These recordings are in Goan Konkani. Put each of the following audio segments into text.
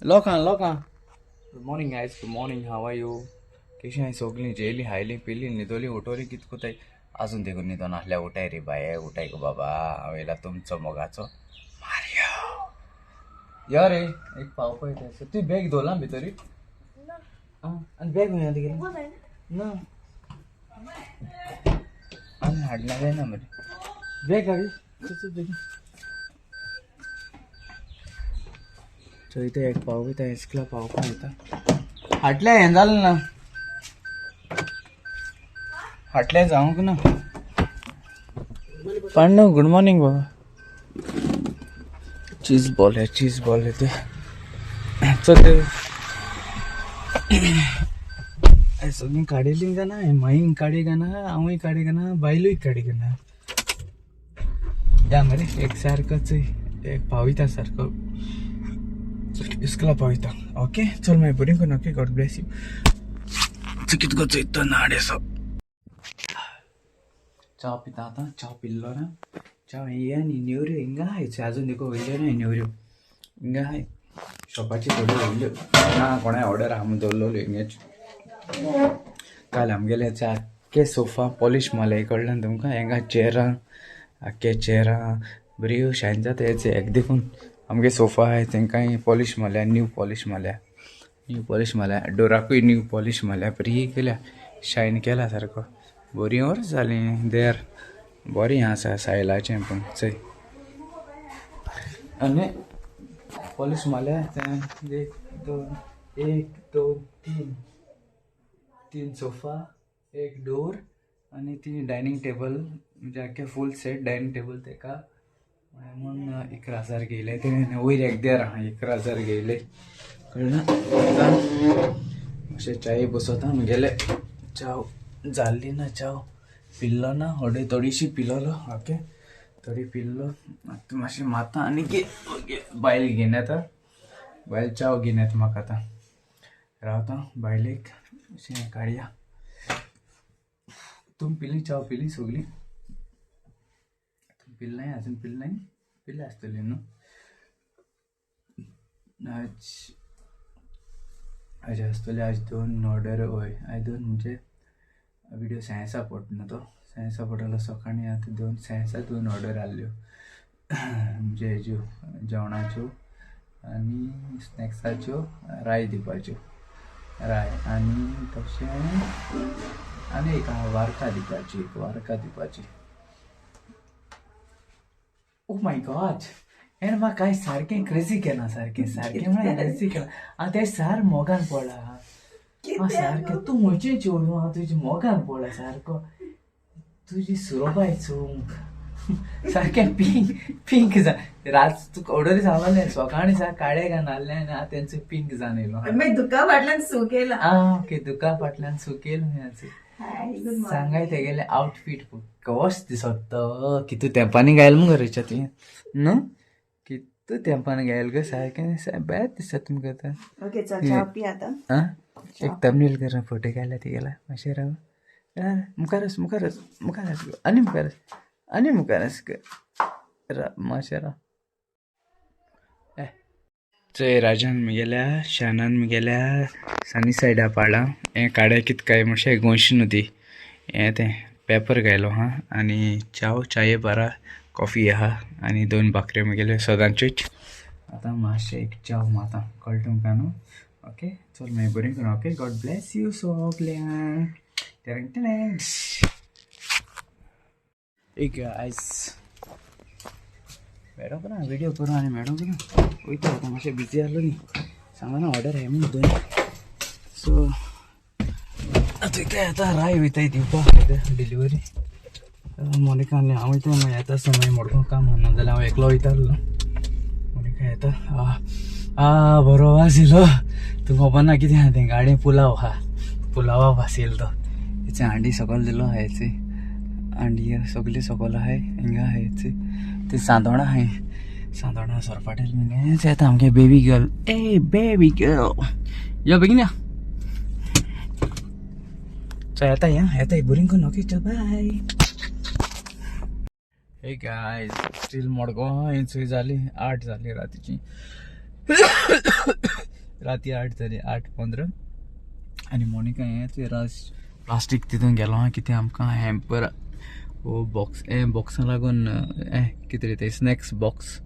लोकां लोकां. Good morning guys, good morning, how are you? कशी हाय सगळीं? जेयली, खायली, पिली, न्हिदोली, उठोली, कित कोताय? अजून देखून न्हिदोन आसल्या. उठाय रे बाये, उठाय गो बाबा. हांव येयला तुमचो मोगाचो मारियो. यो रे, एक पावपा येता. तुवें बॅग दवरला भितरी? आं, आनी बॅग खंय आहा तुगेलें? ना, आनी हाडला जायना मरे बॅग. हाडी बेगीन. चोयता, एक पावयता, इस्कला पावपा येता. हाडल्या हें जालें ना, हाडल्या जावंक ना. पांडव, गुड मॉर्निंग बाबा. चीज बॉल है, चीज बॉल है ते. चल, सगळीं काडिल्लीं का ना? माईन काडी का ना? हांवूय काडी का ना? बायलूय काडी का ना? या मरे, एक सारकोच एक पावयता, सारको इस्कला पावयता. ओके, चल मागीर बरी करून. Okay, God Blaise you. कितको चोयता नाड आसा. च्या पिता आतां. च्या पिल्लो ना? च्या हे आनी नेवऱ्यो हिंगा आहाय. अजून देखो वयल्यो ना नेवऱ्यो, हिंगा आहाय. शॉपाची थोड्यो व्हडल्यो ना, कोणाय ऑर्डर आहा म्हूण दवरलेल्यो हिंगेच. काल आमगेले आख्खे सोफा पॉलिश मारले, कळ्ळें तुमकां? हेंगा चेरां, आख्खे चेरां बरी शायन जाता हेचे. एक देखून आमगे सोफा आहाय, तेंकांय पॉलिश मारल्या, न्यू पॉलिश मारल्या, न्यू पॉलिश मारल्या. डोराकूय न्यू पॉलिश मारल्या, बरी केल्या, शायन केला सारको. बरी वर्स जालीं देर बरी आसा सायलाचें. पूण चय, आनी पॉलिश मारल्या तें. एक दोन, एक दोन तीन, तीन सोफा, एक डोर आनी ती डायनींग टेबल, म्हणजे आख्खे फूल सेट डायनींग टेबल. तेका म्हूण 11,000 घेयले ते. वयर एक देर आहा, 11,000 घेयले, कळ्ळें? आतां मातशें च्याय बसोता. मुगेले च्याव जाल्ली ना, च्याव पिल्लो ना, थोडी थोडीशी पिलोलो. ओके, थोडी पिल्लो. आतां मातशें माता आनी बायल घेवन येता. बायल च्याव घेवन येता म्हाका. आतां रावता, बायलेक अशें काडया. तुमी पिली? च्याव पिली सगळी? तुमी पिल्लाय? अजून पिल्लाय? पिल्ले आसतली न्हू? आज आज आसतले. आज दोन ऑर्डर. हय, आयज दोन, म्हणजे विडियो सायन्सा पडटा तो, सायन्सा पडटलो सकाळीं. आतां दोन सायन्सा दोन ऑर्डर आहल्यो, म्हणजे हेज्यो जेवणाच्यो आनी स्नॅक्साच्यो, राय दिवपाच्यो, राय. आनी तशें आनी एक आहा, वारका दिवपाची, एक वारका दिवपाची. ओ my God, हेण म्हाका काय सारकें क्रेजी केलां, सारकें सारकें म्हळ्यार क्रेजी केलां. हांव तें सार मोगान पडला. हांव सारकें, तूं खंयचें चेडूं, हांव तुजी मोगान पडला सारको. तुजी सुरोबाय चोवंक सारकें पिंक पिंक जा. रात तुका ऑर्डरी सांगलें, सकाळीं सा काळे घालून आहलें आनी आतां तेंचो पिंक जावन येयलो. मागीर दुका फाटल्यान सू केला. आं, ओके, दुका फाटल्यान सुकेल. सांगाय, तेगेलें आउटफीट कस दिसत. कितू तेंपांनी गायल मुगो रेच्या तुवें न्हू? कितू तेंपान गायल गो, सारकें बरें दिसता तुमकां आतां. ओके, चल, च्या पी आतां. आं, एक थंबनेल कर, फोटो काडला तिगेला. मातशें राव. मुखार वच, मुखार वच, मुखार वच गो. आनी मुखार वच, आनी मुखार वच गो. राव मातशें, राव. ए चोय, राजान मुगेल्या, शानान मुगेल्या सनी सायडा पाडलां. हें काड्या कित काय मातशें गोंयशी न्हू ती. हें तें पेपर घायलो हा आनी च्याव, चाये बारा कॉफी आहा आनी दोन भाकऱ्यो मुगेल्यो सदांच्योच. आतां मातशें एक च्याव मारता, कळटा तुमकां न्हू? ओके, चल मागीर बरें करून. ओके, गॉड ब्लेस you सगल्यांक. टेरेंग. एक आयज मेळोंक ना व्हिडिओ करूं आनी मेळोंक ना. वयता आतां, मातशें बिजी आहलो न्ही. सांगना ना ऑर्डर आहाय म्हूण दोन. सो आतां काय, आतां राय वयताय दिवपाक डिलिव्हरी. मोनिका आनी हांव वयता. मागीर येता आसतना मागीर मडगांव काम आहा, ना जाल्यार हांव एकलो वयता आहलो. मोनिका येता. आ, बरो वास येयलो. तुका खबर ना कितें आहा तें? गाडी पुलाव आहा, पुलावा वास येयलो तो. हेचे हांडी सकयल दिलो, हेचे हांडी सगळी सकयल आहाय. हिंगा हेचे ते सांदोणां आहाय, सांदोणां सरपाटेल बीन. येता आमगे बेबी गर्ल. ए बेबी गर्ल, यो बेगीन या. चल, येता या, येता. बरी करून. ओके, चल, बाय. हे गायज, स्टील मडगांव. हें जाली 8 जाली रातीची. राती 8 जाली, 8:15. आनी मोनिका हें ते राज प्लास्टीक तितून गेलो आहा कितें आमकां हॅम्पर वो बॉक्स हें बॉक्सां लागून हें कितें रे तें स्नॅक्स बॉक्स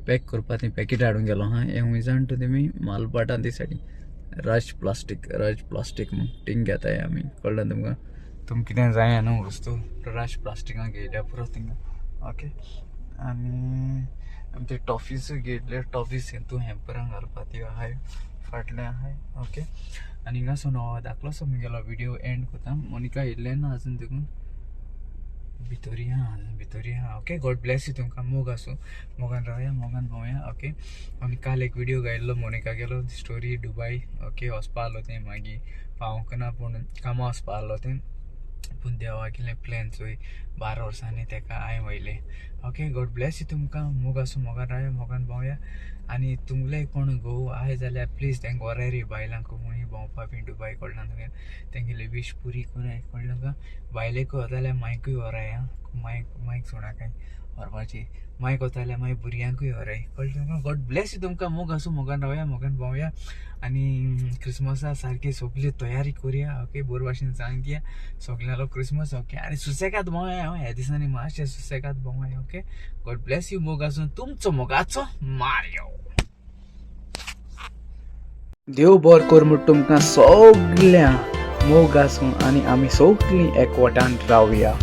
पॅक करपा तें पॅकेट हाडूंक गेलो आहा. हें खूंय जाण तूं तेमी मालपाटान ती सायडीन राज प्लास्टीक, राज प्लास्टीक म्हूण थिंग घेताय आमी, कळ्ळें तुमकां? तुमकां कितें जाय न्हू वस्तू राज प्लास्टिकां घेयल्या पुरो थिंगा. ओके, आनी आमचे टॉफिसूय घेयल्ले, टॉफीस हितून हॅम्परान घालपा ती आहाय फाटल्यान आहाय. ओके, आनी हिंगासून हो धाकलोसो मुगेलो विडियो एंड करता. मोनिका येयल्लें ना आजून देखून भितोरी आहा, भितोरी आहा. ओके, गॉड ब्लेस you तुमकां, मोग आसूं, मोगान रावया, मोगान भोंवया. ओके, आनी काल एक विडियो घायल्लो मोनिका गेलो स्टोरी दुबाय. ओके, वचपा आहलो तें मागीर पावोंक ना, पूण कामां वचपा आहलो तें, पूण देवागेलें प्लॅन चोय 12 वर्सांनी तेका हांवें वयलें. ओके, गॉड ब्लेस you तुमकां, मोग आसूं, मोगान रावया, मोगान भोंवया. आनी तुमगेले कोण घोव आहाय जाल्यार प्लीज तेंका व्हराय रे बायलांक खूंय भोंवपा बी दुबाय, कळना तुमकां? तेंगेले वीश पुरी कराय, कळ्ळें तुमकां? बायलेकूय वता जाल्यार मायकूय व्हराय आं, मायक मायक सोडाकाय व्हरपाची, मायक वता जाल्यार मागीर भुरग्यांकूय व्हराय, कळ्ळें तुमकां? गॉड ब्लेस you तुमकां, मोग आसूं, मोगान रावया, मोगान भोंवया. आनी क्रिसमसा सारकी सगळी तयारी करुया. ओके, बरे भाशेन सांग दिया सगळ्यांलो क्रिसमस. ओके, आनी सुसेगाद भोंवया हांव ह्या दिसांनी मातशें सुसेगाद भोंवया. ओके, गॉड ब्लेस you, मोग आसूं, तुमचो मोगाचो मारियो. देव बर कर म्हूण तुमकां सगळ्यां, मोग आसूं आनी आमी सगळीं एकवटान रावया.